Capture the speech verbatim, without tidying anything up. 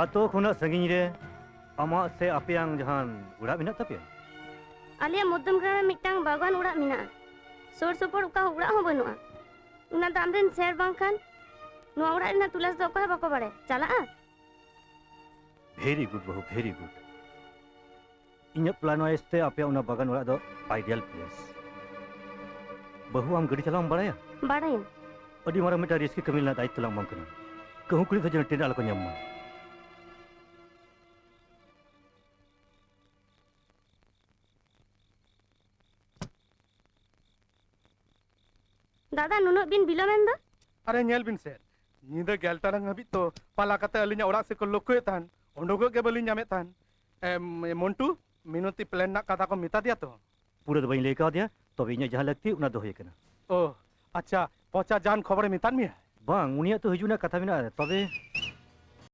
ᱟᱛᱳ ᱠᱷᱚᱱᱟᱜ ᱥᱟᱺᱜᱤᱧ ᱨᱮ ᱟᱢᱟᱜ ᱥᱮ ᱟᱯᱮᱭᱟᱝ ᱡᱟᱦᱟᱱ ᱚᱲᱟᱜ ᱢᱮᱱᱟᱜ ᱛᱟᱯᱮᱭᱟ? ᱟᱞᱮᱭᱟᱜ ᱢᱚᱫᱽᱫᱚᱢ ᱜᱨᱟᱢ ᱨᱮ ᱢᱤᱫᱴᱟᱝ ᱵᱟᱜᱟᱱ ᱚᱲᱟᱜ ᱢᱮᱱᱟᱜᱼᱟ᱾ ᱥᱩᱨ ᱥᱩᱯᱩᱨ ᱚᱠᱟ ᱚᱲᱟᱜ ᱦᱚᱸ ᱵᱟᱹᱱᱩᱜᱼᱟ᱾ ᱚᱱᱟ ᱫᱚ ᱟᱢᱨᱮᱱ ᱥᱮᱨ ᱵᱟᱝᱠᱷᱟᱱ ᱱᱚᱣᱟ ᱚᱲᱟᱜ ᱨᱮᱱᱟᱜ ᱛᱚᱞᱟᱥ ᱫᱚ ᱚᱠᱚᱭ ᱦᱚᱸ ᱵᱟᱠᱚ ᱵᱟᱲᱟᱭᱟ᱾ ᱪᱟᱞᱟᱜᱼᱟ? ᱵᱷᱮᱨᱤ ᱜᱩᱰ ᱵᱟᱹᱦᱩ, ᱵᱷᱮᱨᱤ ᱜᱩᱰ᱾ ᱤᱧᱟᱹᱜ ᱯᱞᱟᱱ ᱣᱟᱭᱤᱡ ᱛᱮ ᱟᱯᱮᱭᱟᱜ ᱚᱱᱟ ᱵᱟᱜᱟᱱ ᱚᱲᱟᱜ ᱫᱚ ᱟᱭᱰᱤᱭᱟᱞ ᱯᱞᱮᱥ᱾ ᱵᱟᱹᱦᱩ, ᱟᱢ ᱜᱟᱹᱰᱤ ᱪᱟᱞᱟᱣ ᱮᱢ ᱵᱟᱲᱟᱭᱟ? ᱵᱟᱲᱟᱭᱟᱹᱧ᱾ ᱟᱹᱰᱤ ᱢᱟᱨᱟᱝ ᱢᱤᱫᱴᱟᱝ ᱨᱤᱥᱠ ᱠᱟᱹᱢᱤ ᱨᱮᱱᱟᱜ ᱫᱟᱭᱤᱛᱛᱚ ᱞᱟᱝ ᱮᱢᱟᱢ ᱠᱟᱱᱟ᱾ ᱠᱟᱹᱦᱩ ᱠᱩᱲᱤ ᱫᱚ ᱡᱮᱱᱚ ᱴᱨᱮᱱ ᱟᱞᱚ ᱠᱚ ᱧᱟᱢ ᱢᱟ᱾ ᱫᱟᱫᱟ, ᱱᱩᱱᱟᱹᱜ ᱵᱤᱱ ᱵᱤᱞᱚᱢᱮᱱ ᱫᱚ? ᱟᱨᱮ, ᱧᱮᱞ ᱵᱤᱱ ᱥᱮ, ᱧᱤᱫᱟᱹ ᱜᱮᱞ ᱴᱟᱲᱟᱝ ᱦᱟᱹᱵᱤᱡ ᱛᱚ ᱯᱟᱞᱟ ᱠᱟᱛᱮ ᱟᱹᱞᱤᱧᱟᱜ ᱚᱲᱟᱜ ᱥᱮᱫ ᱠᱚ ᱞᱚᱠᱠᱷᱚᱭᱮᱫ ᱛᱟᱦᱮᱱ, ᱩᱰᱩᱠᱚᱜ ᱜᱮ ᱵᱟᱹᱞᱤᱧ ᱧᱟᱢᱮᱫ ᱛᱟᱦᱮᱱ᱾ ᱮᱢ, ᱢᱚᱱᱴᱩ, ᱢᱤᱱᱚᱛᱤ ᱯᱞᱮᱱ ᱨᱮᱱᱟᱜ ᱠᱟᱛᱷᱟ ᱠᱚ ᱢᱮᱛᱟ ᱫᱮᱭᱟ ᱛᱚ? ᱯᱩᱨᱟᱹ ᱫᱚ ᱵᱟᱹᱧ ᱞᱟᱹᱭ ᱠᱟᱣᱫᱮᱭᱟ, ᱛᱚᱵᱮ ᱤᱧᱟᱹᱜ ᱡᱟᱦᱟᱸ ᱞᱟᱹᱠᱛᱤ ᱚᱱᱟ ᱫᱚᱦᱚᱭ ᱠᱟᱱᱟ᱾ ᱳ, ᱟᱪᱪᱷᱟ, ᱯᱚᱪᱟ ᱡᱟᱦᱟᱱ ᱠᱷᱚᱵᱚᱨᱮ ᱢᱮᱛᱟᱫ ᱢᱮᱭᱟ? ᱵᱟᱝ, ᱩᱱᱤᱭᱟᱜ ᱛᱚ ᱦᱤᱡᱩᱜ ᱨᱮᱱᱟᱜ ᱠᱟᱛᱷᱟ ᱢᱮᱱᱟᱜᱼᱟ, ᱛᱚᱵᱮ